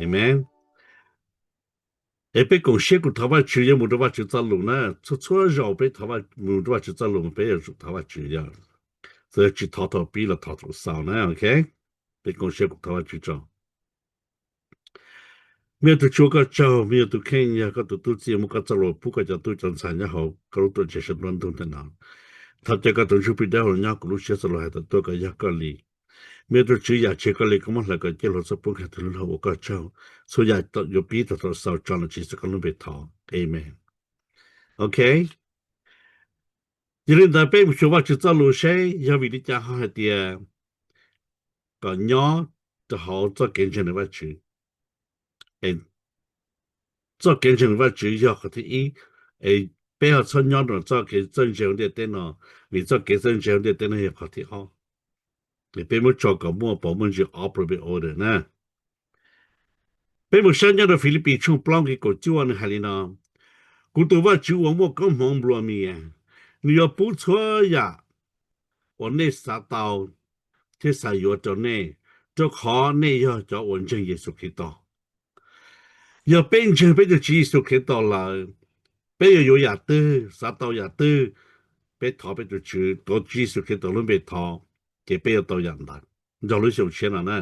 Amen. Es peb koom siab kuj thov Vajtswv, yuav mus rau Vajtswv txoj lus na. Txhua txhua zaus peb mus rau Vajtswv txoj lus mas peb yuav tsum thov Vajtswv, yog tsis thov thaum pib los thov thaum xaus na, ok? Peb koom siab kuj thov Vajtswv tso. Me yuav tus Tswv, ua koj tsaug, me yuav tus kheej, yog koj tus tub txib, muab koj txoj lus pub koj cov tub cov ntxhais nyob hauv koj lub tuam tsev saum nruab ntug ntawm no. Thov caw koj tus Ntsuj Plig dawb huv nyob kuv lub siab txoj lus hais tau tuaj kom yog koj li. Me yuav tus Tswv, yam tsis yog koj li koj muab hlawv kom ciaj hluas txhob pub nkaus tus hlub, ua koj tsaug. Txhua yam yuav pib tau thaum xaus tso los sis txog koj lub npe thov. Amen. Ok. Yog li ntawd peb mus xyuas Vajtswv txoj lus seb yog vim li cas ho hais tias kom nyob rau hauv txoj kev ntseeg Vajtswv. Txoj kev ntseeg Vajtswv yog qhov thib ib. Es peb ho txhob nyob rau txoj kev txawj ntse hauv ntiaj teb no, vim txoj kev txawj ntse hauv ntiaj teb no yog qhov thib ob. Es peb muab tso kom muaj pov muaj ntsis appropriate order na. Peb mus saib nyob rau Filipis tshooj plaub nqe kaum cuaj nws hais li no: Kuv tus Vajtswv uas muaj koob hmoov nplua mias, nws yuav pub txhua yam uas nej xav tau thiab xav yuav rau nej, rau qhov nej yog cov uas ntseeg Yexus Khetos. Yog peb ntseeg peb tus Tswv Yexus Khetos lawm, peb yuav yuav yam twg, xav tau yam twg, peb thov peb tus Tswv, thov Tswv Yexus Khetos lub npe thov, ces peb yuav tau yam ntawd nrog lub xyoo tshiab no na.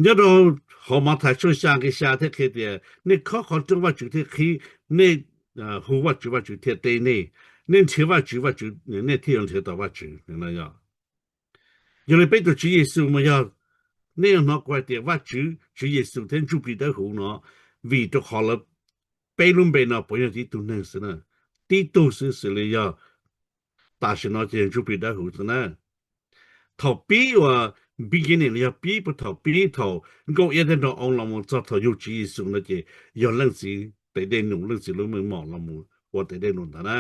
Nyob rau hauv Mathais tshooj xya nqe xya thiaj qhia tias, nej khob qhov rooj Vajtswv thiaj qhib, nej hu Vajtswv, Vajtswv thiaj teb nej, nej nrhiav Vajtswv, Vajtswv, nej thiaj yuav nrhiav tau Vajtswv. Yog li peb tus Tswv Yexus mas yog nej yuav hnov kuv hais tias Vajtswv, Tswv Yexus thiab Ntsuj Plig Dawb Huv no, vim rau qhov lawv peb lub npe no puav yog tib tug neeg xwb na, tib tug xwb, xws li yog tam sim no ces yog Ntsuj Plig Dawb Huv xwb na. Thaum pib uas beginning los yog pib puag thaum pib thaum Nkauj Iab thiab Nraug Oo los mus txog thaum yug Tswv Yexus no ces yog Leej Txiv tes dej num, Leej Txiv lub meej mom los mus ua tes dej num ntawd na.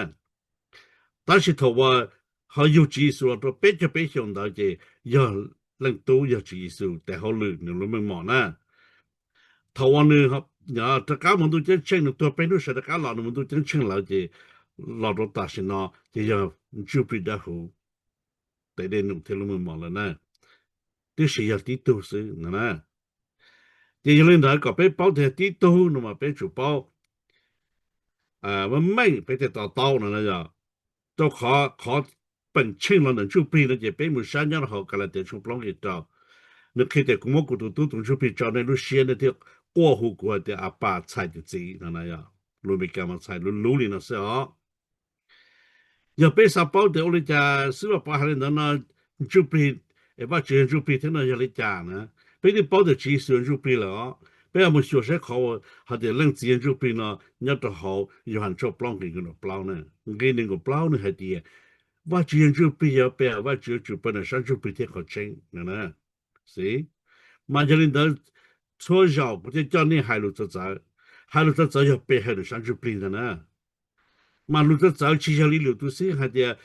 Tab sis thaum uas ho yug Tswv Yexus los rau peb caug peb xyoos ntawd ces yog Leej Tub, yog Tswv Yexus tes hauj lwm nws lub meej mom na. Thaum uas nws rov qab mus ntuj ceeb tsheej, nws tuag peb hnub sawv rov qab los nws mus ntuj ceeb tsheej lawm ces los rau tam sim no ces yog Ntsuj Plig Dawb Huv tes dej num thiab lub meej mom lawm na, tab sis yog tib tug xwb no na. Ces yog li ntawd kom peb paub tias yog tib tug no mas peb tsum paub meej meej peb thiaj to taub no na yom. Rau qhov qhov peem tsheej los ntawm Ntsuj Plig no ces peb mus saib nyob rau hauv Kalatias tshooj plaub nqe rau, nws qhia tias kuv muab kuv tus tub tus Ntsuj Plig tso nej lub siab, nej thiaj quaj hu kuv hais tias Apas, txhais, tus txiv no na yom. Lus Meskas mas txhais luv luv li no xwb os. Yog peb xav paub tias ua li cas xib hwb Vaj Pov hais li ntawd no, Ntsuj Plig, Vajtswv yog Ntsuj Plig thiab no yog li cas na, peb twb paub tias Tswv Yexus yog Ntsuj Plig lawm os. Peb mus xyuas saib qhov hais tias Leej Txiv yog Ntsuj Plig no nyob rau hauv Yauhas tshooj plaub nqe nees nkaum plaub na. Nqe nees nkaum plaub nws hais tias Vajtswv yog Ntsuj Plig, yog pe hawm Vajtswv yuav tsum pe nram sab ntsuj plig thiab qhov tseeb no na. Xib, mas yog li ntawd txhua zaus kuv thiaj coj nej hais lus txawv txawv. Hais lus txawv txawv yog pe hawm nram sab ntsuj plig ntag na. Mas lus txawv txawv tsis yog li lwm tus xib hais tias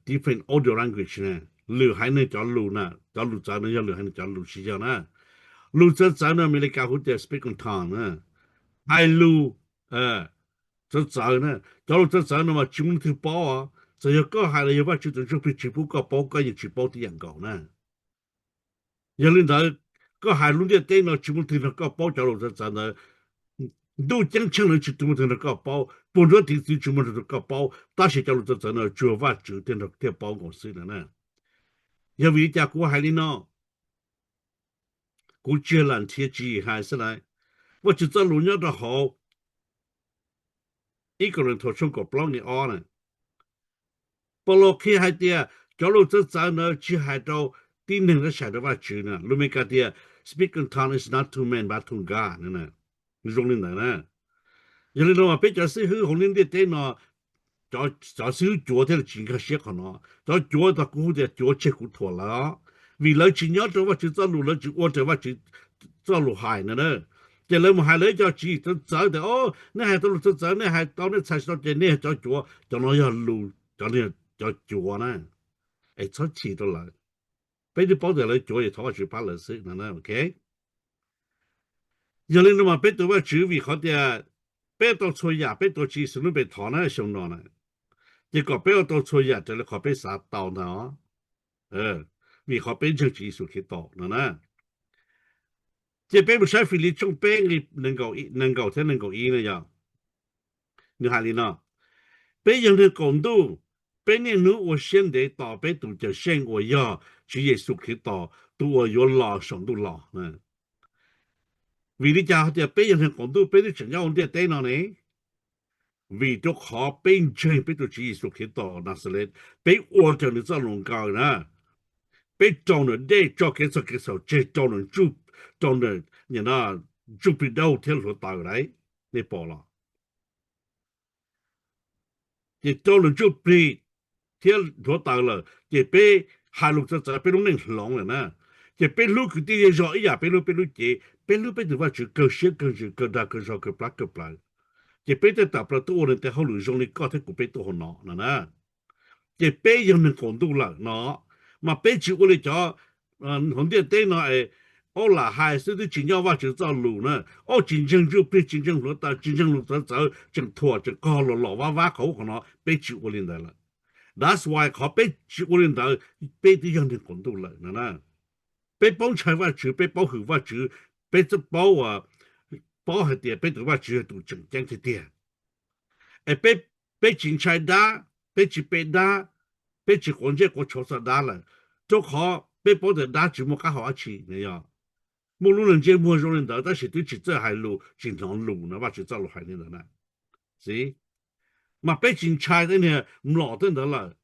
different audio language na, lwm haiv neeg cov lus na, cov lus txawv no yog lwm haiv neeg cov lus tsis yog na. Lus txawv txawv no Amelikas hu tias speak in tongue na, hais lus txawv txawv na. Cov lus txawv txawv no mas tsis muaj leej twg paub os. Txawm yog koj hais los yog Vajtswv tus Ntsuj Plig tsis pub koj paub, koj yeej tsis paub tib yam nkaus na. Yog li ntawd, koj hais lub ntiaj teb no tsis muaj leej twg nrog koj paub cov lus txawv txawv ntawd. Ntuj ceeb tsheej los tsis muaj leej twg nrog koj paub, puag nruab tiv txwv tsis muaj leej twg nrog koj paub, tab sis cov lus txawv txawv no tsuas Vajtswv thiaj nrog thiaj paub nkaus xwb na. Yog vim li cas kuv hais li no? Kuv tsis yog lam nrhiav tswv yim hais xwb na. Vajtswv txoj lus nyob rau hauv ib Kauleethaus tshooj kaum plaub nqe ob na, Paulus qhia hais tias cov lus txawv txawv ntawd tsis hais rau tib neeg, tab sis hais rau Vajtswv na. Lus Amelikas tias speak in tongue is not to man but to God na. Zoo li ntawd na. Yog li no mas peb cov xib hwb hauv lub ntiaj teb no, cov xib hwb cuav thiaj li tsis nkag siab qhov no. Cov cuav tau kuv hu tias cuav tseg kuv thuam lawv os, vim lawv tsis nyob rau Vajtswv txoj lus, lawv tsis ua raws Vajtswv txoj lus hais na. Ces lawv mus hais lawv cov tswv yim txawv txawv tias, o, nej hais tau lus txawv txawv, nej hais tau, nej txhais tsis tau, ces nej cov cuav, cov no yog lus, cov, cov cuav na. Es txhob chim rau lawv. Peb twb paub tias lawv cuav es thov Vajtswv pab lawv xwb no, ok. Yog li no mas peb tus Vajtswv vim qhov tias peb tau txhua yam, peb tuav Tswv Yexus lub npe thov na xyoo no na, ces kom peb ua tau txhua yam raws li qhov peb xav tau ntag os. Vim qhov peb ntseeg Tswv Yexus Khetos no na. Ces peb mus saib Filiv tshooj peb nqe nees nkaum thiab nees nkaum ib na yog, nws hais li no: Peb yog neeg qaum ntuj, peb niaj hnub ua siab ntev tos peb tus Cawmseej uas yog Tswv Yexus Khetos, tus uas yuav los saum ntuj los. Vim li cas hais tias peb yog neeg qaum ntuj peb twb tseem nyob hauv ntiaj teb no ne? Vim rau qhov peb ntseeg peb tus Tswv Yexus Khetos Naxales, peb ua raws nws txoj lus nkaws na, peb rau nws dej tso kev txhaum kev txhaum tseg, rau nws ntsuj, rau nws ntsuj plig dawb thiab hluav taws lawm, nej pom los? Ces rau nws ntsuj plig thiab hluav taws lawm ces peb hais lus txawv txawv, peb lub neej hloov lawm na. Ces peb hlub kwv tij zej zog ib yam peb hlub peb lub cev, peb hlub peb tus Vajtswv kawg siab kawg ntsws kawg dag kawg zog kawg plab kawg plawv. Ces peb tej tawm plaws tuaj ua neeg tej hauj lwm zoo li koj thiab kuv peb tuaj hauv no no na. Ces peb yog neeg qaum ntuj lawm no, mas peb tsis ua li cov hauv ntiaj teb no es, ob lam hais xwb twb tsis nyob Vajtswv txoj lus na, ob tsis ntseeg ntsuj plig tsis ntseeg hluav taws tsis ntseeg lus txawv txawv tseem thuam tseem qog los los vab vab qhov ub qhov no, peb tsis ua li ntawd lawm. That's why qhov peb tsis ua li ntawd, peb twb yog neeg qaum ntuj lawm no na. Peb paub ntshai Vajtswv, peb paub hwm Vajtswv, peb txawj paub, paub hais tias peb tus Vajtswv yog tus tseem ceeb tiag tiag. Es peb, peb tsis ntshai dab, peb tsis pe dab, peb tsis quav ntsej quav tshauv txog dab lawm, rau qhov peb paub tias dab tsis muaj qab hau dab tsi no yog. Muaj lub neej ntsej muag zoo li ntawd tab sis twb tsis txawj hais lus tsis hnov lus no, Vajtswv txoj lus hais li ntawd na. Xib, mas peb tsis ntshai tej niag mlom tej ntawd lawm.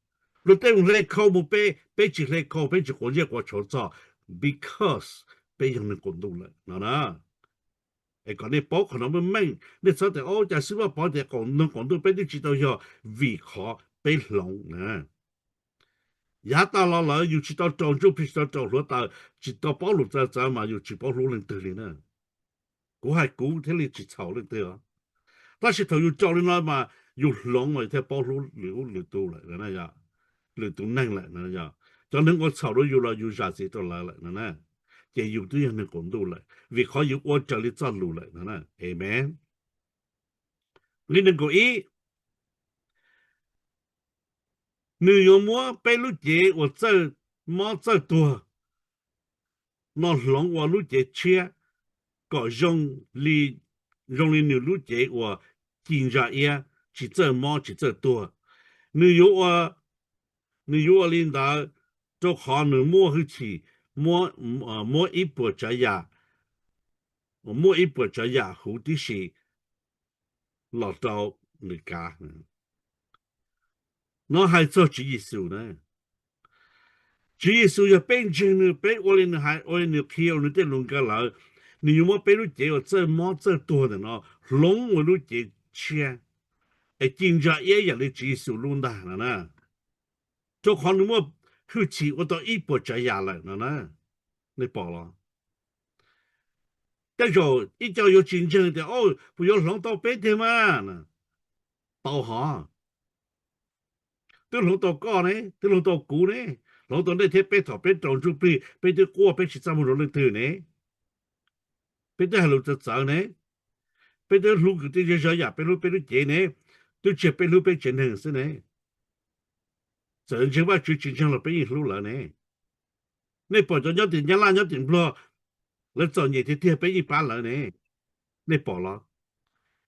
Luag tej mus hle khau mus peb, peb tsis hle khau peb tsis quav ntsej quav tshauv txog, because peb yog neeg qaum ntuj lawm no na. Es kom nej paub qhov no meej meej, nej txhob tias ua cas Xib Vaj Pov tias neeg qaum ntuj peb twb tsis tau yog, vim qhov peb hloov na. Yav tas los lawm yus tsis tau raug ntsuj plig tsis tau raug hluav taws, tsis tau paub lus txawv txawv mas yus tsis paub hlub leej twg li na. Kuv hais kuv thiaj li tsis txhaum leej twg os. Tab sis thaum yus raug li no mas yus hloov mas yus thiaj paub hlub lwm ub lwm tus lawm, lwm tus neeg lawm. Cov neeg ua txhaum rau yus los yus zam txim rau lawv lawm no na. Ces yus twb yog neeg qaum ntuj lawm vim qhov yus ua raws li txoj lus lawm no. Amen. Nqe nees nkaum ib, nws yuav muab peb lub cev uas txawj mob txawj tuag no hloov ua lub cev tshiab, kom zoo li, zoo li nws lub cev uas ci ntsa iab, tsis txawj mob tsis txawj tuag. Nws yuav ua, nws yuav ua li ntawd rau qhov nws muaj hwj chim muab ib puas tsav yam, muab ib puas tsav yam huv tib si los rau nws kav. No hais txog Tswv Yexus na. Tswv Yexus yog peb ntseeg nws, peb ua li nws hais, ua li nws qhia, ua nws tej lus nkawd lawm, nws yuav muab peb lub cev uas txawj mob txawj tuag ntawm no hloov ua lub cev tshiab, es ci ntsa iab yam li Tswv Yexus lub ntag no na. Rau qhov nws muaj hwj chim ua tau ib puas tsav yam lawm no na. Nej pom los? Tej zaum ib co yuav tsis ntseeg tias, o, puas yuav hloov tau peb tiag mas? Tau hov. Twb hloov tau koj ne, twb hloov tau kuv ne, hloov tau nej thiab peb. Thaum peb raug ntsuj plig peb twb quaj, peb tsis txaj muag rau leej twg ne, peb twb hais lus txawv txawv ne, peb twb hlub kwv tij zej zog yam peb hlub peb lub cev ne, twb tsis yog peb hlub peb tsev neeg xwb ne. Txawm ntseeg Vajtswv tsis ntseeg los peb yeej hlub lawv ne. Nej pom cov nyob tim Nyab Laj nyob tim Nplog, lawv txom nyem tiag tiag peb yeej pab lawv ne. Nej pom los?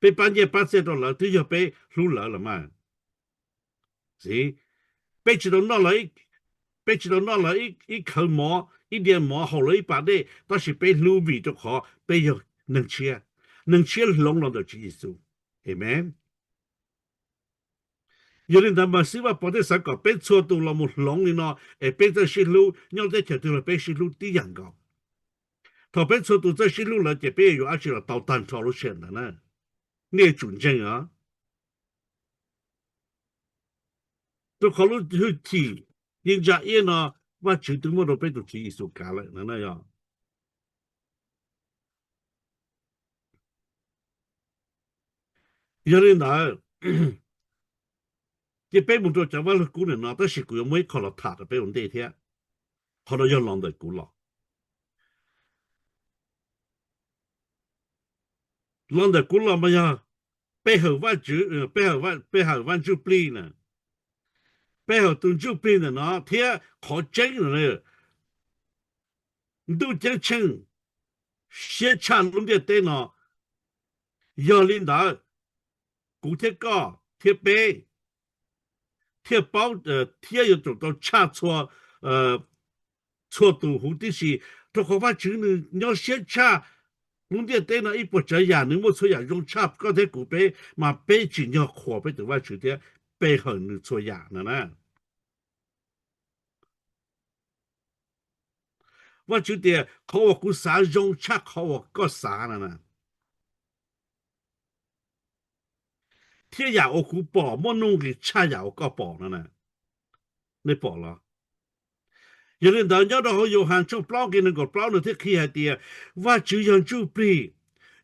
Peb pab nyiaj pab txiaj rau lawv twb yog peb hlub lawv los mas. Xib, peb tsis tau noj lawv, peb tsis tau noj lawv ib khawv mov, ib diav mov, haus lawv ib pas dej, tab sis peb hlub vim rau qhov peb yog neeg tshiab, neeg tshiab hloov los ntawm Tswv Yexus. Amen. Yog li ntawd mas Xib Vaj Pov thiaj xav kom peb txhua tus los mus hloov li no, es peb txawj sib hlub, nyob teb chaws twg los peb sib hlub tib yam nkaus. Thaum peb txhua tus txawj sib hlub lawm ces peb yuav yuav dab tsi los tau tag nrho lub sij hawm ntawd na. Nej yuav tsum ntseeg os. Rau qhov lub hwj chim ci ntsa iab no Vajtswv twb muab rau peb tus Tswv Yexus kav lawm no na yog. Yog li ntawd, ces peb mus rau cov Vaj Lug Kub ntawm no, tab sis kuv yuav muab ib qho los tham rau peb ua ntej thiab. Qhov no yog los ntawm kuv los. Los ntawm kuv los mas yog pe hawm Vajtswv, pe hawm, pe hawm Vaj Ntsuj Plig na, pe hawm tus Ntsuj Plig ntawm no thiab qhov tseeb no, Ntuj Ceeb Tsheej siab tshaj lub ntiaj teb no. Yog li ntawd, kuv thiab koj thiab peb thiaj paub thiab yuav tsum tau tshaj txhua tus huv tib si, rau qhov Vajtswv nws nyob siab tshaj lub ntiaj teb no ib puas tsav yam, nws muaj txhua yam zoo tshaj koj thiab kuv peb, mas peb tsim nyog qhuas peb tus Vajtswv thiab pe hawm nws txhua yam no na. Vajtswv tias qhov uas kuv xav zoo tshaj qhov uas koj xav no na, thiab yam uas kuv pom muaj nuj nqis tshaj yam uas koj pom no na. Nej pom los? Yog li ntawd, nyob rau hauv Yauhas tshooj plaub nqe nees nkaum plaub nws thiaj qhia hais tias Vajtswv yog ntsuj plig.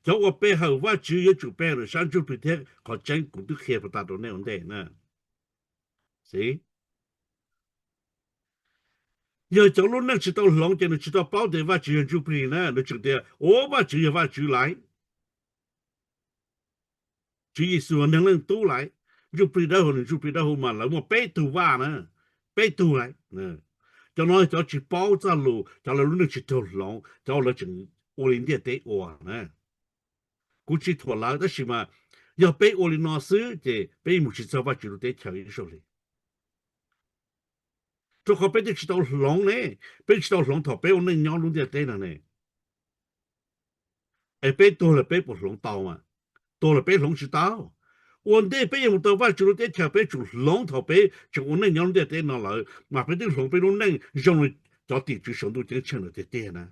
Cov uas pe hawm Vajtswv yuav tsum pe hawm nws sab ntsuj plig thiab qhov tseeb kuv twb qhia puag ta rau nej ua ntej na. Yog cov lub neej tsis tau hloov ces nws tsis tau paub tias Vajtswv yog ntsuj plig na, nws tseem tias ua Vajtswv yog Vajtswv laiv, Tswv Yexus Neeg Leej Tub laiv, ntsuj plig dawb huv, nws ntsuj plig dawb huv mas lawv muaj peb tug vaj na, peb tug laiv. Cov no cov tsis paub txoj lus, cov lawv lub neej tsis raug hloov, cov lawv tseem ua li ntiaj teb ua na. Kuv tsis thuam lawv tab sis mas yog peb ua li no xwb ces peb mus tsis txog Vajtswv lub teb chaws ib zaug li. Rau qhov peb twb tsis tau hloov ne, peb tsis tau hloov thaum peb ua neej nyob lub ntiaj teb no ne. Es peb tuag lawm peb puas hloov tau mas? Tuag lawm peb hloov tsis tau. Ua ntej peb yuav mus tau Vajtswv lub teb chaws peb tsum hloov thaum peb tseem ua neej nyob lub ntiaj teb no lawm, mas peb twb hloov peb lub neej zoo li cov tim tswv saum ntuj ceeb tsheej lawm tiag tiag na.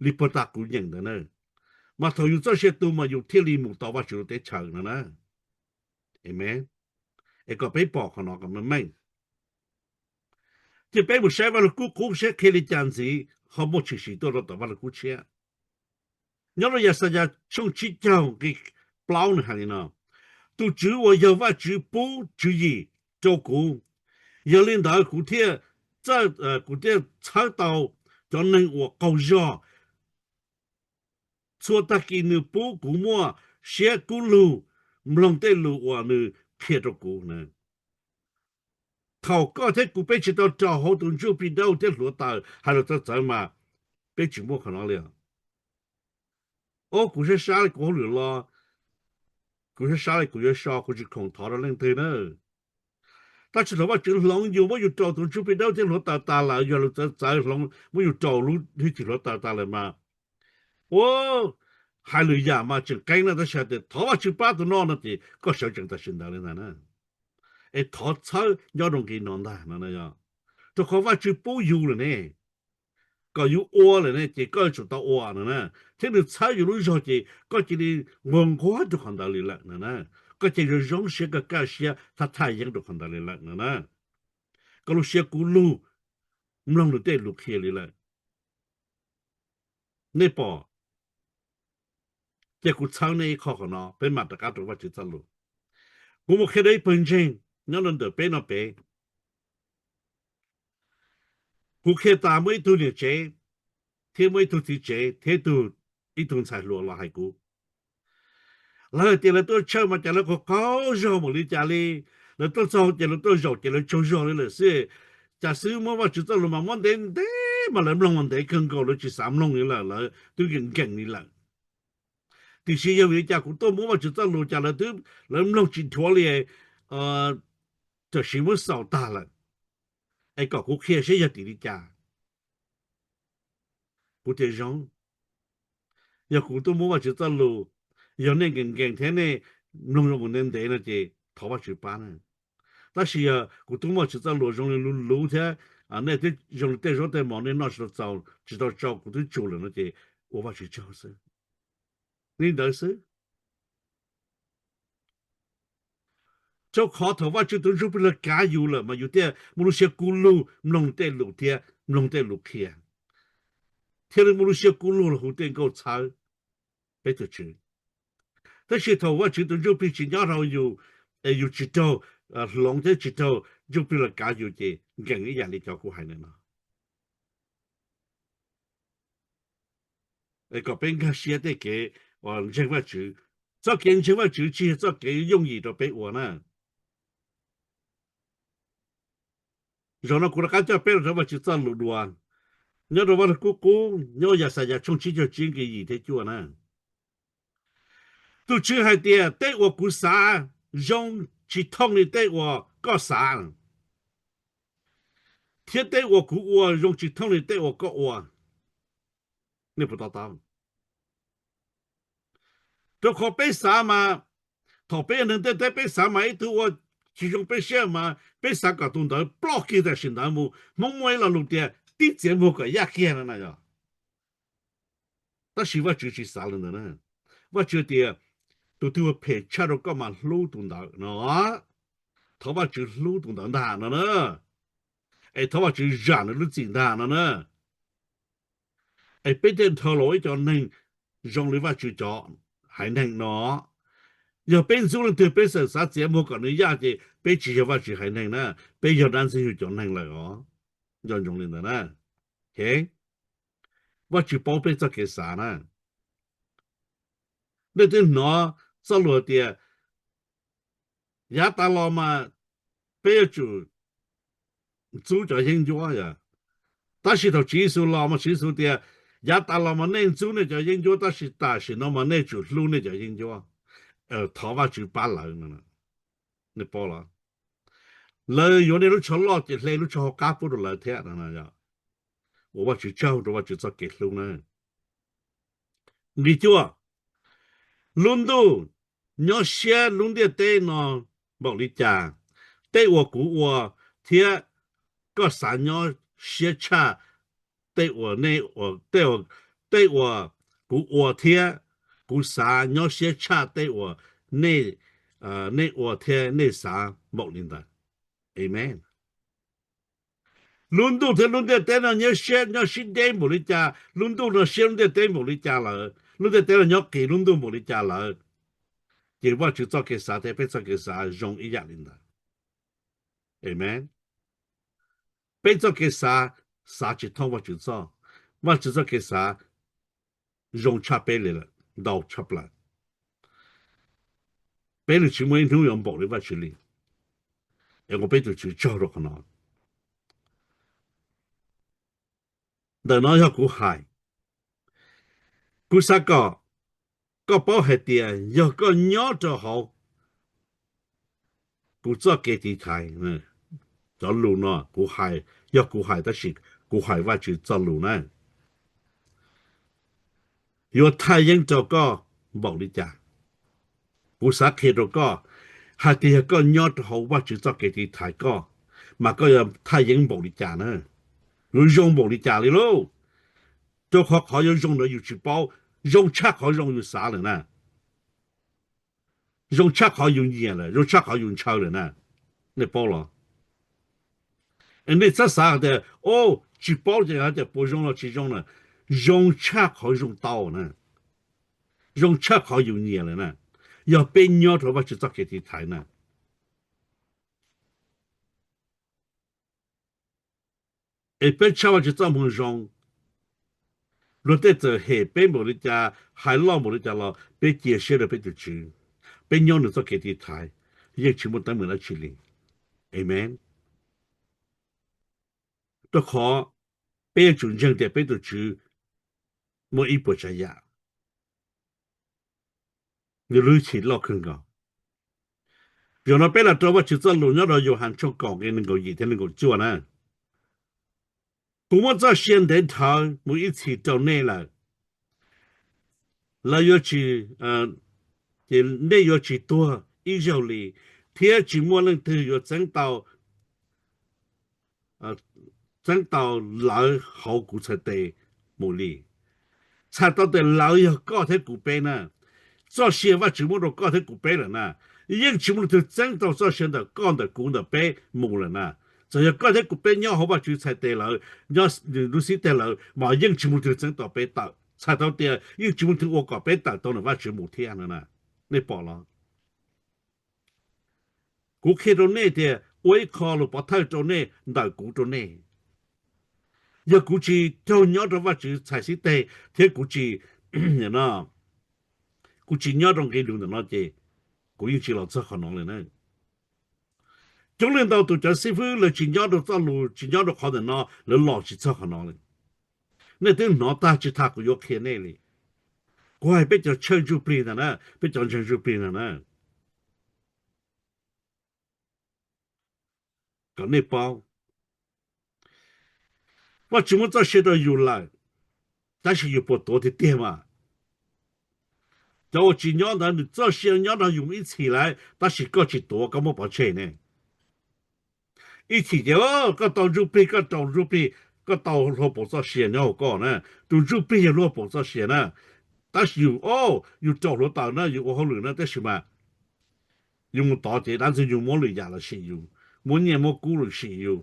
Li puag ta kuv nyeem ntawd na, mas thaum yus txoj sia tu mas yus thiaj li mus tau Vajtswv lub teb chaws no na. Amen. Es kom peb pom qhov no kom meej meej. Ces peb mus saib Vaj Lug Kub qub seb qhia li cas ntxiv ho muaj tshwm sim tuaj rau tom Vaj Lug Kub tshiab. Nyob rau Yaxayas tshooj tsib caug nqe plaub nws hais li no: Tus Tswv uas yog Vajtswv pub tswv yim rau kuv, yog li ntawd kuv thiaj, kuv thiaj txhawb tau cov neeg uas qaug zog. Txhua tag kis nws pub kuv muaj siab kub lug mloog tej lus uas nws qhia rau kuv na. Thaum koj thiab kuv peb tsis tau raug hauv tus ntsuj plig dawb thiab hluav taws hais lus txawv txawv mas peb tsis muaj qhov no li os. Ob, kuv sab sab li kuv hauj lwm los, kuv sab sab li kuv yuav so, kuv tsis khoom thov rau leej twg na. Tab sis thaum Vajtswv hloov yus muab yus raus tus ntsuj plig dawb thiab hluav taws tas lawm, yog lus txawv txawv hloov muab yus raus lub hwj chim hluav taws tas lawm mas, ua, hais lwm yam mas tseem qeeb na, tab sis hais tias thov Vajtswv pab tus no no ces koj sawv tsees tam sim ntawd li ntag na. Es thov txhawb nyob rau nqi no ntag no, rau qhov Vajtswv pub yus lawm ne, kom yus ua lawm ne ces koj yuav tsum tau ua no na. Thiab nws txhawb yus lub zog ces koj cia li nquag nquag rau qhov ntawd li lawm no na. Koj cia li zoo zoo siab, koj kaj siab thaj thaj yeeb rau qhov ntawd li lawm no na. Koj lub siab kub lug mloog nws tej lus qhia li lawm. Nej pom, ces kuv txhawb nej ib qho qhov no, peb mam rov qab rau Vajtswv txoj lus. Kuv mus qhia rau ib pawg ntseeg nyob rau ntawm peb no pem. Kuv qhia tas muaj ib tug niam tsev thiab muaj ib tug txiv tsev thiab ib tug, ib tug ntxhais hluas los hais kuv. Lawv hais tias lawv tuaj tshawj mas cas lawv qaug qaug zog npaum li cas li. Lawv tuaj txog ces lawv tuaj zaum ces lawv tsaug zog li lawm xwb. Cas xwb muab Vajtswv txoj lus mas muab ntev ntev mas lawv mloog mas ntev kawg nkaus, lawv tsis xav mloog li lawm, lawv twb nkees nkees li lawm. Tiam sis yog vim li cas kuv tuaj muab Vajtswv txoj lus cas lawv twb, lawv mloog tsis dhuav li, tam sim muab xaus tag lawm. Es kom kuv qhia seb yog tim li cas. Kuv tias zoo, yog kuv tuaj muab Vajtswv txoj lus, yog nej nkees nkees thiab nej mloog zoo mus ntev ntev no ces thov Vajtswv pab na. Tab sis yog kuv tuaj muab Vajtswv txoj lus zoo li luv luv thiab nej twb zoo li tej zaub tej mov nej noj tsis tau txaus, tsis tau tsau kuv twb tsum lawm no ces ua Vajtswv tsaug xwb. Li ntawd xwb. Rau qhov thaum Vajtswv tus Ntsuj Plig los kav yus lawm mas yus thiaj muaj lub siab kub lug mloog tej lus thiab mloog tej lus qhia, thiaj li muaj lub siab kub lug los hu tej nkauj txhawb peb tus Tswv. Tab sis thaum Vajtswv tus Ntsuj Plig tsis nyob rau yus, es yus tsis raug hloov thiab tsis raug Ntsuj Plig los kav yus ces nkees ib yam li cov kuv hais ntawm no. Es kom peb nkag siab tej kev uas ntseeg Vajtswv. Txoj kev ntseeg Vajtswv tsis yog txoj kev yooj yim rau peb ua na. Zaum no kuv rov qab coj peb los rau Vajtswv txoj lus dua. Nyob rau Vaj Lug Kub Qub, nyob Yaxayas tshooj tsib caug tsib nqe yim thiab cuaj na, tus Tswv hais tias tej uas kuv xav zoo tsis thooj li tej uas koj xav, thiab tej uas kuv ua zoo tsis thooj li tej uas koj ua. Nej puas to taub? Rau qhov peb xav mas, thaum peb yog neeg ntiaj teb peb xav mas ib tug ua tsis zoo peb siab mas peb xav kom tus ntawd ploj kiag tam sim ntawd mus. Hmoob muaj ib lo lus tias tib txiav muag kom yaj kiag no na yog. Tab sis Vajtswv tsis xav li ntawd na. Vajtswv tias tus twg ua phem tshaj rau koj mas hlub tus ntawd no. Thov Vajtswv hlub tus ntawd ntag no na. Es thov Vajtswv zam nws lub txim ntag no na. Es peb thiaj dhau los ib co neeg zoo li Vajtswv cov haiv neeg no. Yog peb ntxub leej twg peb xav txiav muag kom nws yaj ces peb tsis yog Vajtswv haiv neeg na, peb yog dab ntxwg nyoog cov neeg lawm os. Nco ntsoov li ntawd na. Vajtswv paub peb txoj kev xav na. Nej twb hnov txoj lus tias yav tas los mas peb yuav tsum ntxub cov yeeb ncuab yom. Tab sis thaum Tswv Yexus los mas Tswv Yexus tias yav tas los mas nej ntxub nej cov yeeb ncuab tab sis tam sim no mas nej tsum hlub nej cov yeeb ncuab. Thov Vajtswv pab lawv no. Nej paub los? Lawv yuav nej lub tsho loj ces hle lub tsho hauv qab pub rau lawv thiab no. Ua Vajtswv tsaug rau Vajtswv txoj kev hlub na. Nqe cuaj, lub ntuj nyob siab lub ntiaj teb no npaum li cas, tej uas kuv ua thiab koj xav nyob siab tshaj tej uas, tej uas kuv ua thiab kuv xav nyob siab tshaj tej uas nej ua thiab nej xav npaum li ntawd. Amen. Lub ntuj thiab lub ntiaj teb no nyob siab nyob sib deb npaum li cas, lub ntuj no siab lub ntiaj teb npaum li cas lawm, lub ntiaj teb no nyob qis lub ntuj npaum li cas lawm, ces Vajtswv txoj kev xav thiab peb txoj kev xav zoo ib yam li ntawd. Amen. Peb txoj kev xav, xav tsis thooj Vajtswv txoj, Vajtswv txoj kev xav zoo tshaj peb li lawm, ntau tshaj plaws. Peb nws tsis muaj ib hnub yuav npaum li Vajtswv li. Es ua peb tus Tswv tsaug rau qhov no. Ntawm no yog kuv hais, kuv xav kom koj paub hais tias yog koj nyob rau hauv kuv txoj kev tiv thaiv, cov lus no kuv hais, yog kuv hais tab sis kuv hais Vajtswv txoj lus na, yuav thaj yeeb rau koj npaum li cas. Kuv xav qhia rau koj hais tias yog koj nyob rau hauv Vajtswv txoj kev tiv thaiv koj, mas koj yuav thaj yeeb npaum li cas na, yuav zoo npaum li cas li lauj. Rau qhov qhov yuav zoo ntawd yus tsis paub, zoo tshaj qhov zoo yus xav lawm na. Zoo tshaj qhov yus nyiam lawm, zoo tshaj qhov yus ntshaw lawm na. Nej paub los? Nej txhob xav tias, o, tsis paub ces hais tias puas zoo los tsis zoo na. Zoo tshaj qhov zoo tau na. Zoo tshaj qhov yus nyiam lawm na. Yog peb nyob rau Vajtswv txoj kev tiv thaiv na. Es peb tshaj Vajtswv txoj moo zoo, luag tej txawm hem peb npaum li cas, hais loj npaum li cas los peb cia siab rau peb tus Tswv, peb nyob nws txoj kev tiv thaiv, yeej tsis muaj teeb meem dab tsi li. Amen. Rau qhov peb yuav tsum ntseeg tias peb tus Tswv muaj ib puas tsav yam, nws lub hwj chim loj kawg nkaus. Zaum no peb los rau Vajtswv txoj lus nyob rau Yauhas tshooj kaum nqe nees nkaum yim thiab nees nkaum cuaj na. Kuv muab txoj sia ntev dhawv mus ib txhis rau nej lawm. Lawv yuav tsis, ces nej yuav tsis tuag ib zaug li, thiab tsis muaj leej twg yuav txeeb tau txeeb tau lawv hauv kuv txhais tes mus li. Txhais tau tias lawv yog koj thiab kuv peb na. Txoj sia Vajtswv muab rau koj thiab kuv peb lawm na. Yeej tsis muaj leej twg txeeb tau txoj sia ntawm koj ntawm kuv ntawm peb mus lawm na. Txawm yog koj thiab kuv peb nyob hauv Vajtswv txhais tes lawm, nyob nws lub xib teg lawm, mas yeej tsis muaj leej twg txeeb tau peb tawm. Txhais tau tias yeej tsis muaj leej twg ua kom peb tawm tau ntawm Vajtswv mus thiab no na. Nej pom los? Kuv qhia rau nej tias ua ib qho lus pov thawj rau nej ntawm kuv rau nej. Yog kuv tsis raug nyob rau Vajtswv txhais xib teg thiab kuv tsis, kuv tsis nyob rau nqe lus ntawm no ces kuv yeej tsis los txog qhov no li na. Coob leej ntau tus cov xib fwb lawv tsis nyob rau txoj lus, tsis nyob rau qhov ntawm no, lawv los tsis txog qhov no li. Nej twb hnov tag tsis tas kuv yuav qhia nej li. Kuv hais peb cov tshawj ntsuj plig ntag na, peb cov ntseeg ntsuj plig ntag na. Kom nej paub, Vajtswv muab txoj sia rau yus lawm, tab sis yus puas tuav tiag tiag mas? Cov uas tsis nyob ntawd nws txoj sia nyob nrog yus ib txhis lawm, tab sis koj tsis tuav, koj muab pov tseg ne. Ib chim ces koj tau ntsuj plig, koj tau ntsuj plig, koj tau hlua paus txoj sia nyob hauv koj na. Tus ntsuj plig yog hlua paus txoj sia na. Tab sis yus, yus rau hluav taws na, yus ua hauj lwm na, tab sis mas yus mus tod ces dab ntxwg nyoog muab lwm yam los sim yus, muab nyiaj muab kub los sim yus,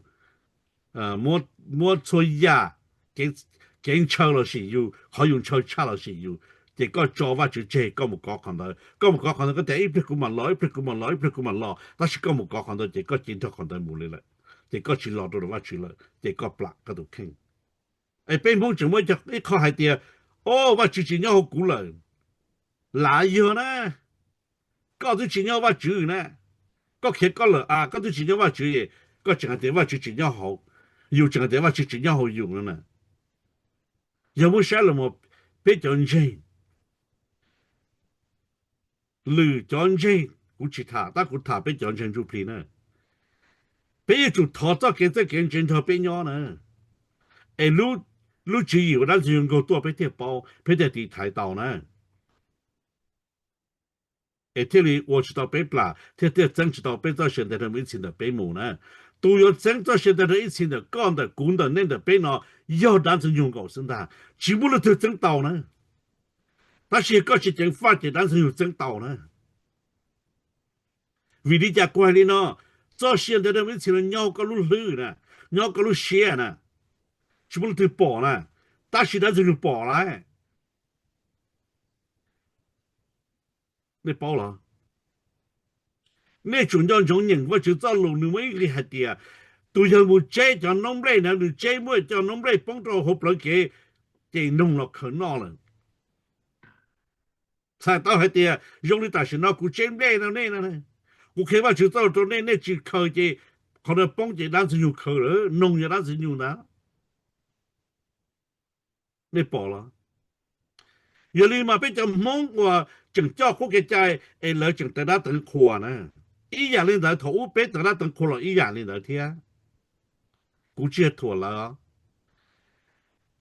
muab txhua yam kev ntshaw los sim yus, qhov yus ntshaw tshaj los sim yus, ces koj tso Vajtswv tseg, koj mus kov qhov ntawd. Koj mus kov qhov ntawd, koj tias ib pliag kuv mam los, ib pliag kuv mam los, ib pliag kuv mam los, tab sis koj mus kov qhov ntawd ces koj cia nrog qhov ntawd mus li lawm, ces koj tsis los rau Vajtswv lawm, ces koj plam koj tus kheej. Es peb Hmoob tseem muaj ib qho hais tias, o, Vajtswv tsis nyob hauv kuv lawm. Lav yog na, koj twb tsis nyob Vajtswv na. Koj khiav koj lawm, koj twb tsis nyob Vajtswv, koj tseem hais tias Vajtswv tsis nyob hauv, yus tseem hais tias Vajtswv tsis nyob hauv yus no na. Yog muab saib los mas peb cov ntseeg, lwm cov ntseeg kuv tsis tham, tab kuv tham peb cov ntseeg ntsuj plig na. Peb yuav tsum thov txoj kev txawj kev ntse nrog peb nyob na. Es lub tswv yim uas dab ntxwg nyoog nkaug tuaj peb thiaj paub, peb thiaj tiv thaiv tau na. Es thiaj li ua tsis tau peb plam, thiaj thiaj txeeb tsis tau peb txoj sia ntawd rau mus ib txhis ntawm peb mus na. Tus yuav txeeb txoj sia ntawd rau ib txhis ntawm koj, ntawm kuv, ntawm nej, ntawm peb no yog dab ntxwg nyoog nkaus xwb ntag, tsis muaj leej twg txeeb tau na. Tab sis koj tsis ceev faj ces dab ntxwg nyoog txeeb tau na. Vim li cas kuv hais li no? Txoj sia ntawd rau mus ib txhis no nyob hauv koj lub hlwb na, nyob hauv koj lub siab na, tsis muaj leej twg pom na, tab sis dab ntxwg nyoog pom lawm. Nej paub los? Nej tsum nco ntsoov nyeem Vajtswv txoj lus, nws muaj ib nqe hais tias, tus yawg mus tseb cov noob nplej na, nws tseb muaj cov noob nplej poob rau hauv plawv kev, ces noog los khaws noj lawm. Txhais tau hais tias zoo li tam sim no kuv tseb nplej no nej no, kuv qhia Vajtswv txoj lus rau nej, nej tsis khaws ces qhov no poob ces dab ntxwg nyoog khaws lawm, noog yog dab ntxwg nyoog ntag. Nej pom los? Yog li mas peb cov Hmoob uas tseem coj qub kev cai es lawv tseem teev dab teev qhua na, ib yam li ntawd thaum ub peb teev dab teev qhua los ib yam li ntawd thiab. Kuv tsis yog thuam lawv.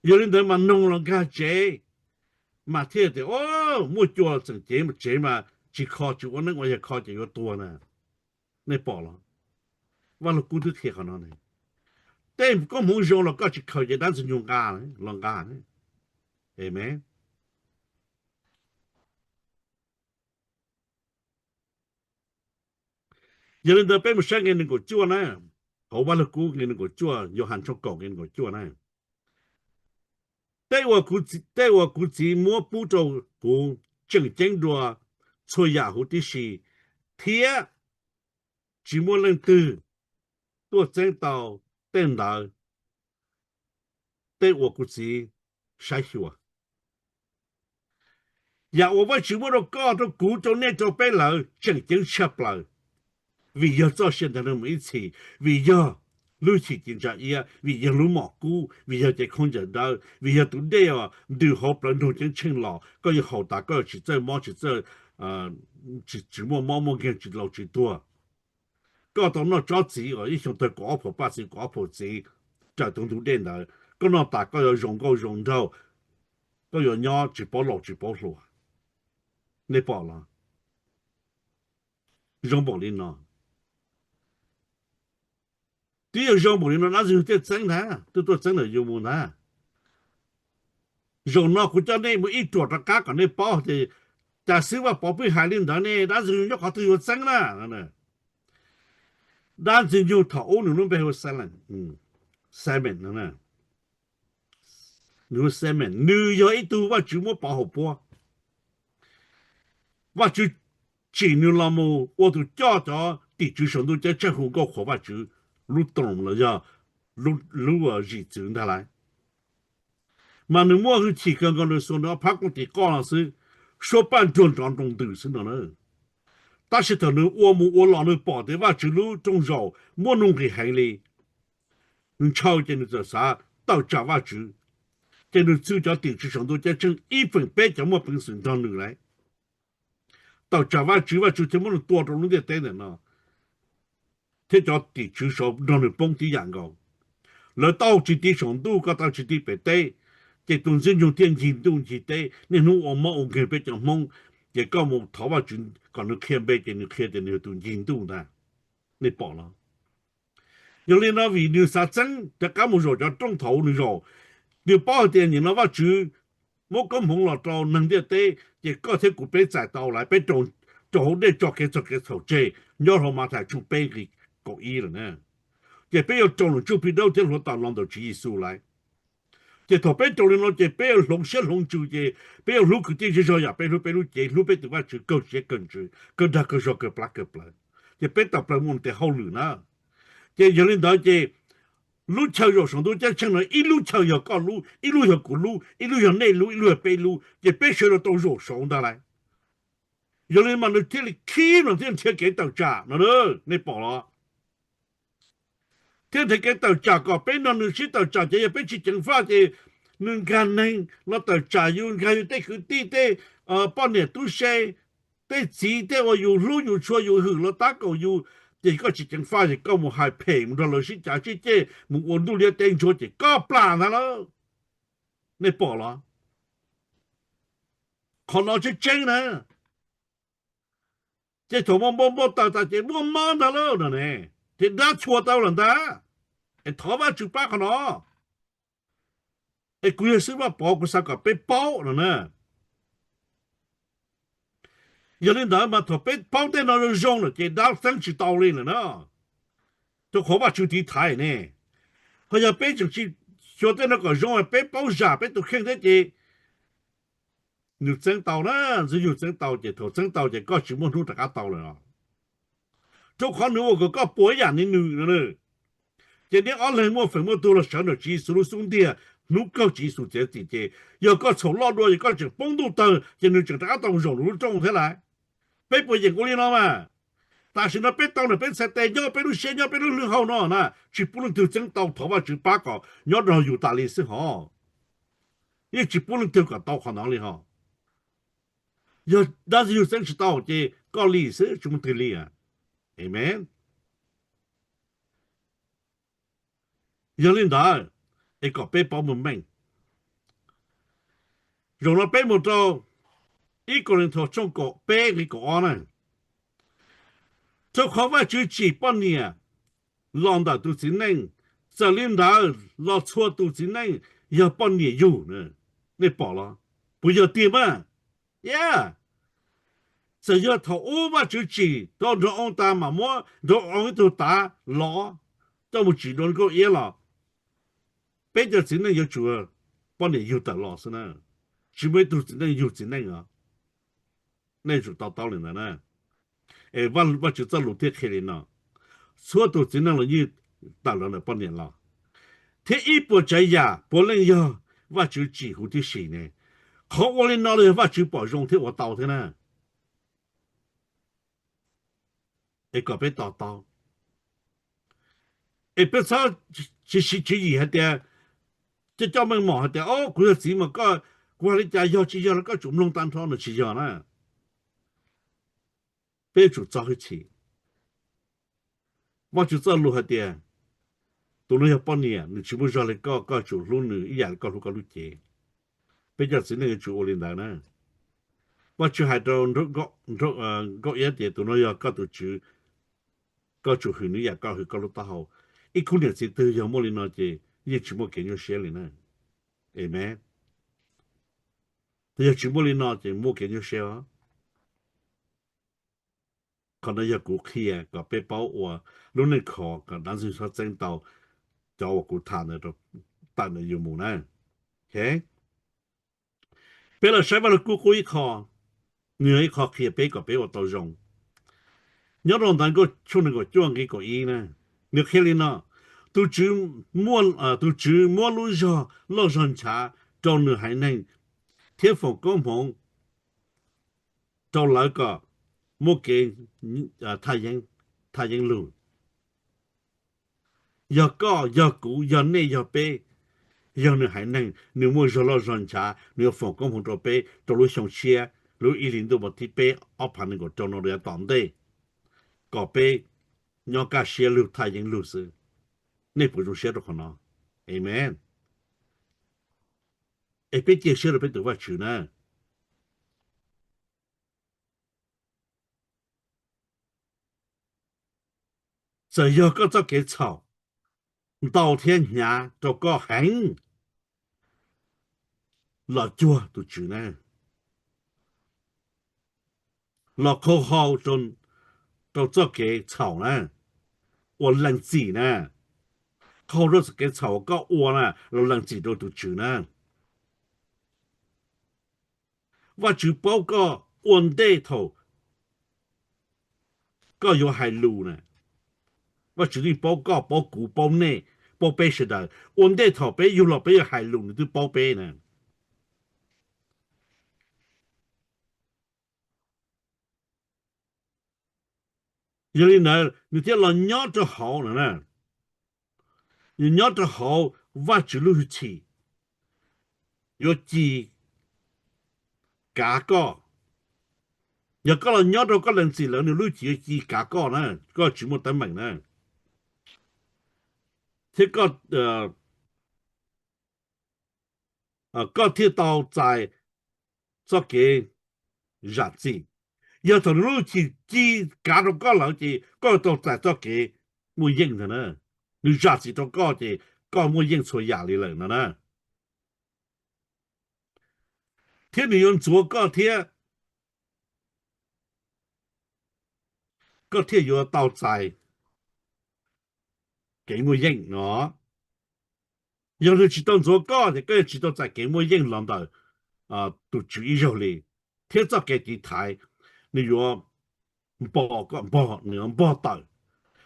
Yog li ntawd mas noog los nkag tsev, mas thiaj tias, o, muaj cua txeem cev tsev mas tsis kho tsis ua neeb ua yaig, kho ces yuav tuag na. Nej pom los? Vaj Lug Kub twb qhia qhov no ne. Tej koob hmoov zoo los koj tsis khaws ces dab ntxwg nyoog nqa los nqa. Amen. Yog li ntawd peb mus saib nqe nees nkaum cuaj na, hauv Vaj Lug Kub nqe nees nkaum cuaj, Yauhas tshooj kaum nqe nees nkaum cuaj na. Tej uas kuv txiv, tej uas kuv txiv muab pub rau kuv tseem ceeb dua txhua yam huv tib si, thiab tsis muaj leej twg tuaj txeeb tau tej ntawd, tej uas kuv txiv saib xyuas. Yam uas Vajtswv muab rau koj, rau kuv, rau nej, rau peb lawv tseem ceeb tshaj plaws, vim yog txoj sia ntawd rau mus ib txhis, vim yog lub him ci ntsa iab, vim yog lub mom kub, vim yog cev khaub ncaws dawb, vim yog tus dej uas ntws hauv plawv nroog ceeb tsheej los, koj yuav haus tas koj yuav tsis txawj mob tsis txawj, tsis muaj mob muaj nkeeg, tsis laus tsis tuag. Koj tau noj tsob txiv uas ib xyoo tawg kaum ob phaum paj txiv, kaum ob phaum txiv raws tus ntug dej ntawd, koj noj tas koj yuav zoo nkauj zoo nraug, koj yuav nyob tsis paub laus tsis paub hluas. Nej pom los? Zoo npaum li no. Twb yog zoo npaum li no dab ntxwg nyoog thiaj txeeb ntag, twb tuaj txeeb ntawm yus mus ntag. Zaum no kuv coj nej mus ib ruam rov qab kom nej paub tias, cas xwb Vaj Pov pheej hais li ntawd ne, dab ntxwg nyoog nyob qhov twg yuav txeeb na. Dab ntxwg nyoog thaum ub nws lub npe hu Simon, Simon no, nws hu Simon, nws yog ib tug Vajtswv muab pov haum puab. Vajtswv tsim nws los mus ua tus coj cov tim tswv saum ntuj ceeb tsheej hu nkauj qhuas Vajtswv lub toos los yog lub zim txwv ntag lauj. Mas nws muaj hwj chim kawg nkaus, nws xuas nws ob phab kooj tis qoj no xwb, suab paj nruag nrov nroo ntws xwb no na. Tab sis thaum nws ua mus ua los nws pom tias Vajtswv lub rooj zaum muaj nuj nqis heev li, nws ntshaw ces nws txawm xav tawm tsam Vajtswv. ces nws txhwb cov tim tswv saum ntuj ceeb tsheej ib feem peb cov muaj peev xwm nrog nws lawm. Tawm tsam Vajtswv, Vajtswv thiaj muab nws tua rau lub ntiaj teb ntawm no, thiab cov tim tswv saud nrog nws poob tib yam nkaus. Lawv tau tsis tiv saum ntuj, koj tau tsis tiv pem teb, ces tus Ntxwg Nyoog thiaj ncig ntuj ncig teb. Niaj hnub ua mob ua nkeeg peb cov Hmoob, ces koj mus thov Vajtswv kom nws qhia npe, ces nws qhia tias nws yog tus ncig ntuj ntag. Nej pom los? Yog li no vim nws xav txeeb rov qab mus zaum cov rooj thaum nws zaum, nws paub hais tias nim no Vajtswv muab koob hmoov los rau neeg ntiaj teb, ces koj thiab kuv peb txais tau lawm, peb rau hauv dej tso kev txhaum kev txhaum tseg, nyob hauv Mathais tshooj peb nqe kaum ib lawm na. Ces peb yuav rau Nws Ntsuj Plig Dawb thiab hluav taws los ntawm Tswv Yexus lawm. Ces thaum peb rau li no ces peb yuav hloov siab hloov ntsws, ces peb yuav hlub kwv tij zej zog yam peb hlub peb lub cev, hlub peb tus Vajtswv kawg siab kawg ntsws, kawg dag kawg zog, kawg plab kawg plawv, ces peb tawm plaws mus tes hauj lwm na. Ces yog li ntawd ces lub chaw zaum saum ntuj ceeb tsheej no ib lub chaw yog koj lub, ib lub yog kuv lub, ib lub yog nej lub, ib lub yog peb lub, ces peb sawv daws tau zaum saud ntag lauj. Yog li mas nws thiaj li khib no thiaj nrhiav kev tawm tsam no, nej pom los? Thiab nrhiav kev tawm tsam kom peb nrog nws sib tawm tsam, ces yog peb tsis ceev faj ces nws nkag neeg los tawm tsam yus, nkag yus tej kwv tij, tej poj niam tub se, tej txiv, tej uas yus hlub yus tshua yus hwm los tab kaum yus, ces koj tsis ceev faj ces koj mus hais phem mus nrog lawv sib cav sib ceg mus ua ntuj liab teb ntsuag ces koj plam ntag lauj. Nej pom los? Qhov no tseeb tseeb na. Ces thaum npau npau taws tas ces muaj mob ntag lauj no ne, ces dab txhua tau lawm ntag. Es thov Vajtswv pab qhov no. Es kuv yog xib hwb Vaj Pov, kuv xav kom peb paub no na. Yog li ntawd mas thaum peb paub tej no zoo zoo lawm ces dab txeeb tsis tau li lawm na, rau qhov Vajtswv tiv thaiv ne. Ho yog peb tseem tsis xyuas tej no kom zoo, peb paub zam peb tus kheej thiab ces nws txeeb tau na, Ntxwg Nyoog txeeb tau, ces thaum txeeb tau ces koj tsis muaj hnub rov qab tau lawm os. Rau qhov nws ua kom koj puas ib yam li nws no. Ces neb ob leeg muaj feem muaj tug los sawv ntawm Tswv Yexus lub xub ntiag, hnub kawg Tswv Yexus txiav txim ces yog koj txhaum loj dua ces koj tseem poob ntuj tawg ces nws tseem rov qab tau zaum nws lub rooj thiab lauj. Peb puas yeem ua li no mas? Tam sim no peb tau ntawm peb txhais tes nyob peb lub siab nyob peb lub hlwb hauv no na, tsis pub leej twg txeeb tau, thov Vajtswv pab kom nyob rau yus tas li xwb hos. Yeej tsis pub leej twg kom tau qhov no li hos. Yog dab ntxwg nyoog txeeb tsis tau ces koj li xwb, tsis muaj twg li. Amen. Yog li ntawd, es kom peb paub meej meej. Zaum no peb mus rau ib Kauleethaus tshooj kaum peb nqe kaum ob na. Rau qhov Vajtswv tsim poj niam los ntawm tus txiv neej, txawm li ntawd los txhua tus txiv neej yog poj niam yug. Nej pom los? Puas yog tiag mas? Yog. Txawm yog thaum ub Vajtswv tsim rau nraug oo tas mam muab nraug oo ib tug tav los coj mus tsim dua nkauj iab los, peb cov txiv neej yuav tsum poj niam yug tawm los xwb na, tsis muaj ib tug txiv neej yug txiv neej os. Nej tsum to taub li ntawd na. Es Vajtswv txoj lus thiaj qhia li no, txhua tus txiv neej los yeej tawm los ntawm poj niam los, thiab ib puas tsav yam puav leej yog Vajtswv tsim huv tib si ne. Qhov ua li no los yog Vajtswv pom zoo thiab ua tau thiab na. Es kom peb to taub, es peb txhob tsis siv tswv yim hais tias, coj coj meej mom hais tias, o, kuv yog txiv mas koj, kuv hais li cas yog tsis yog los koj tsum mloog tag nrho no, tsis yog na. Peb yuav tsum txo hwj chim. Vajtswv txoj lus hais tias, tus no yog poj niam, nws tsis muaj zog li koj, koj tsum hlub nws ib yam li koj hlub koj lub cev. Peb cov txiv neej yuav tsum ua li ntawd na. Vajtswv hais rau nkauj iab tias, tus no yog koj tus tswv, koj tsum hwm nws ib yam koj hwm koj lub taub hau. Ib khub niam txiv twg yog muaj li no ces yeej tsis muaj kev nyuaj siab li na. Amen. Yog tsis muaj li no ces muaj kev nyuaj siab os. Qhov no yog kuv qhia kom peb paub ua lub neej khov kom dab ntxwg nyoog txhob txeeb tau cov uas kuv tham ntawd rau tawm ntawm yus mus na. Peb los saib Vaj Lug Kub qub ib qho, nws yog ib qho qhia peb kom peb ua tau zoo. Nyob rau ntawv Nkauj tshooj nees nkaum cuaj nqe kaum ib na, nws qhia li no: Tus Tswv muab lub zog loj zog nchav rau nws haiv neeg thiab foom koob hmoov rau lawv kom muaj kev thaj yeeb lug. Yog koj, yog kuv, yog nej, yog peb, yog nws haiv neeg, nws muaj zog loj zog nchav, nws yuav foom koob hmoov rau peb rau lub xyoo tshiab, lub ib hlis ntuj vas thib peb ob phav nees nkaum rau no rau yav tom ntej, kom peb nyob kaj siab lug thaj yeeb lug xwb. Nej puas zoo siab rau qhov no? Amen. Es peb cia siab rau peb tus Vajtswv na. Txawm yog koj txoj kev txhaum ntau thiab hnyav rau koj heev, los cuag tus Tswv na, los qhau hau rau txoj kev txhaum na, ua lees txim na, qhau rau txoj kev txhaum uas koj ua na los lees txim rau tus Tswv na. Vajtswv paub koj ua ntej thaum koj yuav hais lus na. Vajtswv yeej paub koj, paub kuv, paub nej, paub peb sawv daws. Ua ntej thaum peb yug los peb yuav hais lus nws twb paub peb na. Yog li ntawd nws thiaj los nyob rau hauv no na. Nws nyob rau hauv Vajtswv lub hwj chim, yuav ci kav koj. Yog koj los nyob rau koj lees txim lawm, nws lub hwj chim yuav ci kav koj na, koj tsis muaj teeb meem na. Thiab koj, koj thiaj tau txais txoj kev zam txim. Yog thaum nws lub hwj chim ci kav rau koj lawm ces koj tau txais txoj kev muaj yeej ntag na. Nws zam txim rau koj ces koj muaj yeej txhua yam li lawm no na. Thiab nws yuav ntxuav koj thiab koj thiaj yuav tau txais kev muaj yeej no. Yog nws tsis tau ntxuav koj ces koj yuav tsis tau txais kev muaj yeej los ntawm tus Tswv ib zaug li. Thiab txoj kev tiv thaiv nws yuav npog koj, npog, nws yuav npog tawm.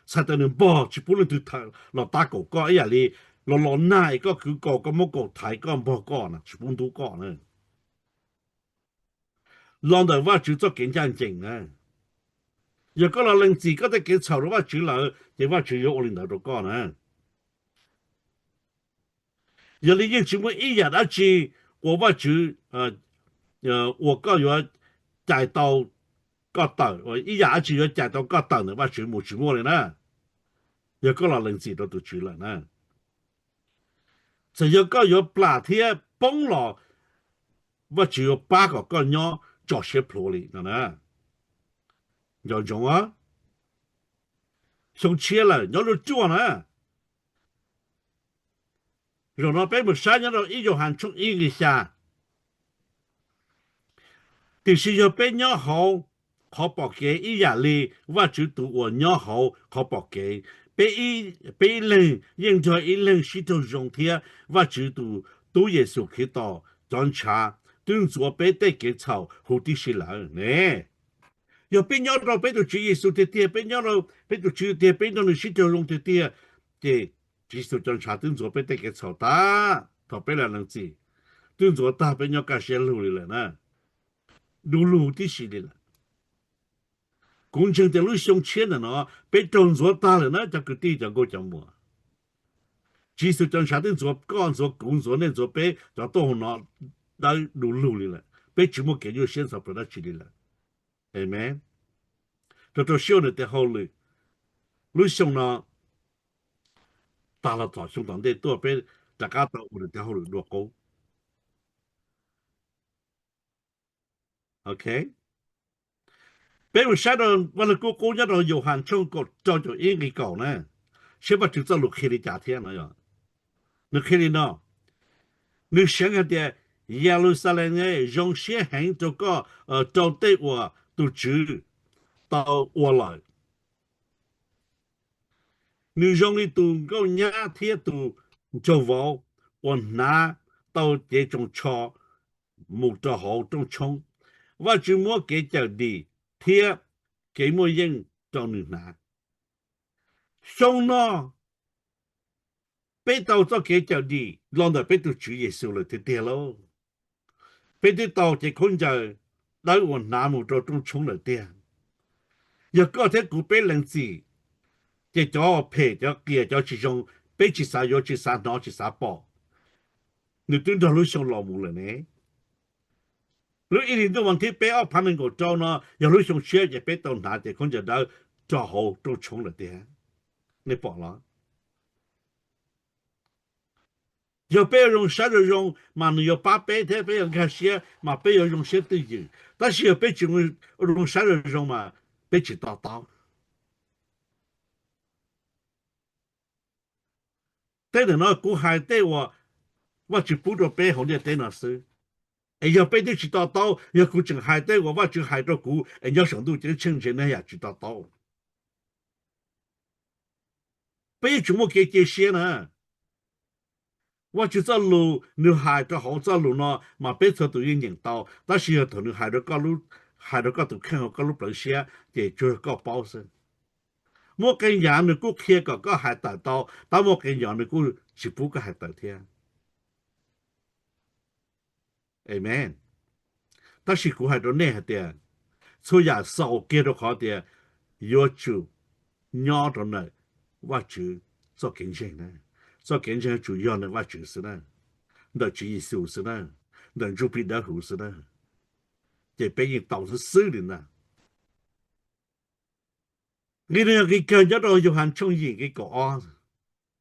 Txhais tau nws npog tsis pub leej twg los tab kaum koj ib yam li los los nag es koj kwv kaus koj muab kaus thaiv koj npog koj na, tsis pub ntub koj na. Los ntawm Vajtswv txoj kev ncaj ncees na. Yog koj los lees txim koj tej kev txhaum rau Vajtswv lawm ces Vajtswv yuav ua li ntawd rau koj na. Yog li yeej tsis muaj ib yam dab tsi uas Vajtswv, uas koj yuav cais tau koj tawm, ib yam dab tsi yuav cais tau koj tawm ntawm Vajtswv mus tsis muaj li na. Yog koj los lees txim rau tus Tswv lawm na, txawm yog koj yuav plam thiab poob los Vajtswv yuav pab kom koj nyob tso siab plhuav li no na. Nco ntsoov, xyoo tshiab lawm nyob ruaj ruaj na. Zaum no peb mus saib nyob rau ib Yauhas tshooj ib nqe xya. Tiam sis yog peb nyob hauv qhov pom kev ib yam li Vajtswv tus uas nyob hauv qhov pom kev, peb ib leeg yeej nrog ib leeg sib raug zoo thiab Vajtswv tus Tub Yexus Khetos cov ntshav twb ntxuav peb tej kev txhaum huv tib si lawm ne. Yog peb nyob rau peb tus Tswv Yexus tiag tiag, peb nyob rau peb tus Tswv tiag, peb nrog nws sib raug zoo tiag tiag, ces Tswv Yexus cov ntshav twb ntxuav peb tej kev txhaum tag, thaum peb los lees txim, twb ntxuav tag peb nyob kaj siab lug li lawm na, du lug tib si li lawm. Kuv ntseeg tias lub xyoo tshiab ntawm no peb raug ntxuav tag lawm na cov kwv tij cov nkauj cov muam. Tswv Yexus cov ntshav twb ntxuav koj, ntxuav kuv, ntxuav nej, ntxuav peb cov tuaj hauv no dawb du lug li lawm, peb tsis muaj kev nyuaj siab ntxhov plawv dab tsi li lawm. Amen. Rau rau siab ua nws tes hauj lwm, lub xyoo no tag los txog xyoo tom ntej tuaj peb rov qab tau ua nws tes hauj lwm dua qub. Ok, peb mus saib rau Vaj Lug Kub Qub nyob rau Yauhas tshooj kaum rau caum ib nqe kaum na, saib Vajtswv txoj lus qhia li cas thiab no. Nws qhia li no, nws seev hais tias, Yeluxalees, zoo siab heev rau koj, rau tej uas tus Tswv tau ua lawm. Nws zoo li tus nkauj nyab thiab tus nraug vauv uas hnav tau cev tsoos tsho mus rau hauv rooj tshoob. Vajtswv muab kev cawm dim thiab kev muaj yeej rau nws hnav. Xyoo no peb tau txoj kev cawm dim los ntawm peb tus Tswv Yexus lawm tiag tiag lauj. Peb twb tau cev khaub ncaws dawb uas hnav mus rau rooj tshoob lawm tiag. Yog koj thiab kuv peb lees txim, ces cov phem cov qias cov tsis zoo peb tsis xav yuav, tsis xav hnov, tsis xav pom. Nws twb nrog lub xyoo los mus lawm ne. Lub ib hlis ntuj vas thib peb ob phav nees nkaum rau no yog lub xyoo tshiab ces peb tau hnav ces khaub ncaws dawb rau hauv rooj tshoob lawm tiag. Nej pom los? Yog peb yuav zoo saib zoo zoo mas nws yuav pab peb thiab peb yuav nkag siab mas peb yuav zoo siab twj ywm. Tab sis yog peb tsis zoo saib zoo zoo mas peb tsis to taub. Tej ntawm no kuv hais tej uas Vajtswv pub rau peb hauv ntiaj teb no xwb. Es yog peb twb tsis to taub, yog kuv tseem hais tej uas Vajtswv hais rau kuv es nyob saum ntuj ceeb tsheej ntshe nej yam tsis to taub. Peb yeej tsis muaj kev cia siab na. Vajtswv txoj lus nws hais rau hauv txoj lus no mas peb txhua tus yeej nyeem tau, tab sis yog thaum nws hais rau koj lub, hais rau koj tus kheej hauv koj lub plawv siab ces tsuas yog koj paub xwb. Muaj qee yam nws kuj qhia kom koj hais tawm tau, tab muaj qee yam nws kuj tsis pub koj hais tawm thiab. Amen. Tab sis kuv hais rau nej hais tias txhua yam xaus kiag rau qhov tias yuav tsum nyob rau ntawm Vajtswv txoj kev ntseeg na. Txoj kev ntseeg yuav tsum yog ntawm Vajtswv xwb na, ntawm Tswv Yexus xwb na, ntawm Ntsuj Plig Dawb Huv xwb na, ces peb yeej tau xwb xwb li ntag. Nqe no yog nqe kawg nyob rau Yauhas tshooj yim nqe kaum ob.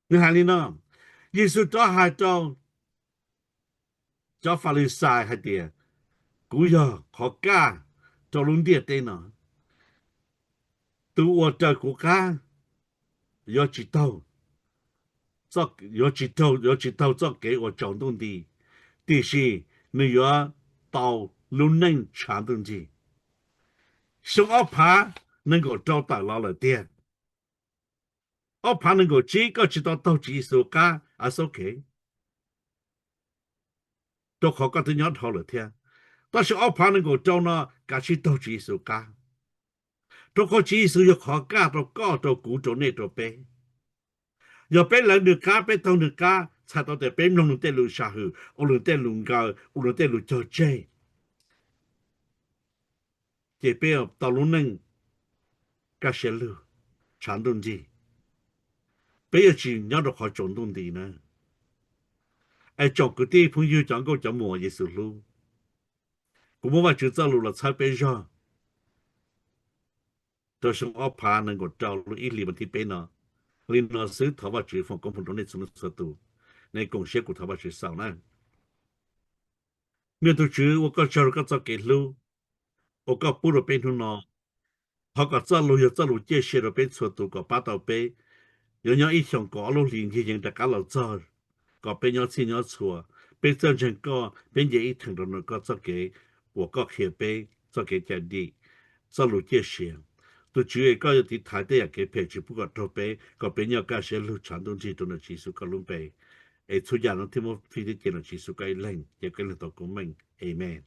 Nws hais li no, Yexus rov hais rau cov Falixais hais tias, kuv yog qhov kaj rau lub ntiaj teb no. Tus uas raws kuv qab yuav tsis taug, yuav tsis taug, yuav tsis taug txoj kev uas tsaus ntuj nti, tiam sis nws yuav tau lub neej tshav ntuj nrig. Xyoo ob phav nees nkaum rau tawm los lawm tiag. Ob phav nees nkaum tsib koj tsis tau taug Tswv Yexus qab, a xo kev, rau qhov koj twb nyob dhau lawm thiab. Tab sis ob phav nees nkaum rau no kav tsij taug Tswv Yexus qab, rau qhov Tswv Yexus yog qhov kaj rau koj, rau kuv, rau nej, rau peb. Yog peb lawv nws qab, peb taug nws qab, txhais tau tias peb mloog nws tej lus sam hwm, ua nws tej lus nkaws, ua nws tej lus cog tseg, ces peb tau lub neej kaj siab lug, tshav ntuj nrig. Peb yuav tsis nyob rau qhov tsaus ntuj nti na. Es tsoom kwv tij phooj ywg cov nkauj cov muam Yexus hlub, kuv muab Vajtswv txoj lus los txhawb peb zog rau xyoo ob phav nees nkaum rau lub ib hlis vas thib peb no. Li no xwb thov Vajtswv foom koob hmoov rau nej txhua leej txhua tus. Nej koom siab kuv thov Vajtswv xaus na. Me tus Tswv, ua koj tsaug rau koj txoj kev hlub uas koj pub rau peb hnub no. Thov kom txoj lus yog txoj lus ciaj sia rau peb txhua tus kom pab tau peb yuav nyob ib xyoos kaum ob lub hlis ncig yees rov qab los txog, kom peb nyob txhij nyob txhua, peb txawj ntseeg koj, peb nce ib theem rau ntawm koj txoj kev uas koj qhia peb txoj kev cai dim, txoj lus ciaj sia. Tus Tswv es koj yuav tiv thaiv tej yam kev phem tsis pub kom raug peb, kom peb nyob kaj siab lug tshav ntuj nrig rau ntawm Tswv Yexus koj lub npe. Es txhua yam no thiaj muab fij thiab cia ntawm Tswv Yexus koj ib leeg, ces koj ib leeg tau koob meej. Amen.